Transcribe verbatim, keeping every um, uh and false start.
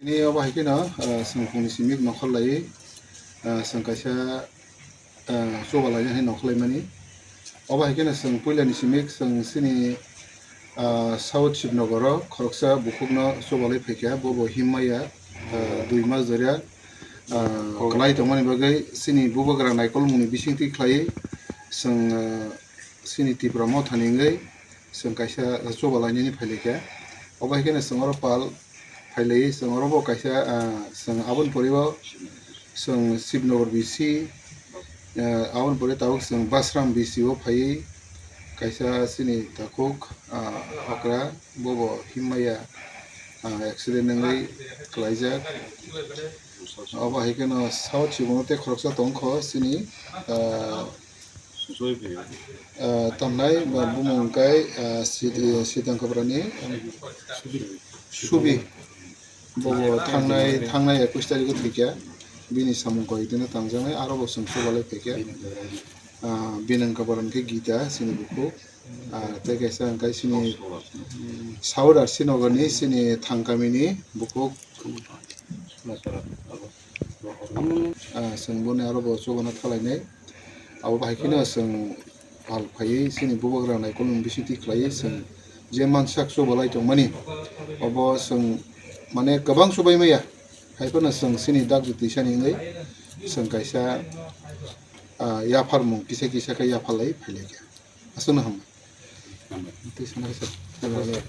Ini obo hai kheno, ah, chwng phungni simi nokhor laiwi, ah, chwng kaisa, ah, chuba laina hai nokhor laimani. Obo hai kheno chwng puilani simi chwng chini, ah, South Shibnogoro khoroksa bukhukno chubalai phaikha, bobo himmaya, ah, dui mas dhorya, ah, kwlai tongmani bagwi chini bubagra naikolmungni bisingtwi khlaiwi chwng, ah, chini Tipra Mothani wngwi chwng kaisa chuba lainani phailaikha. Obo hai kheno chwng oro pal phailaiwi chwng oro bo kaisa, ah, chwng aboni pore o chwng Shibnogor B C, ah, aboni pore tabuk chwng Basram B C o phaiwi kaisa chini takhuk, ah, okra bobo himmaya, ah, accident wngwi kwlaijak. Obo hai kheno South Shibnogor tei khoroksa tongkho chini, ah, Ah, tamnai ba bumung kai, ah, Sid-, eh, Sidang Kaprani, Subi. Bo thangnai, thangnai ekush tarikh o thwikha. Bini samung koi dino tangjaknai, aro bo chwng chubalai phaikha. Ah, Binang Kaprani khe Gita, chini bukhuk. Ah, tei kaisa hwnkhe chini South R C Nagar ni chini Thangkami ni bukhuk. Ah, chwng boni aro bo chubana thalainai. Abo bahai kheno chwng pal phaiwi chini bubagra naikolmung bisingtwi khlaiwi chwng je mansak chubalai tongmani, obo chwng mane kwbang chubai maya. Hai phano chwng chini dak jotwi sani wngwi chwng kaisa, ah, yapharmung kisa kisa khe yapharlai phailaikha. Aswkno hambai. Tei sana khe sir.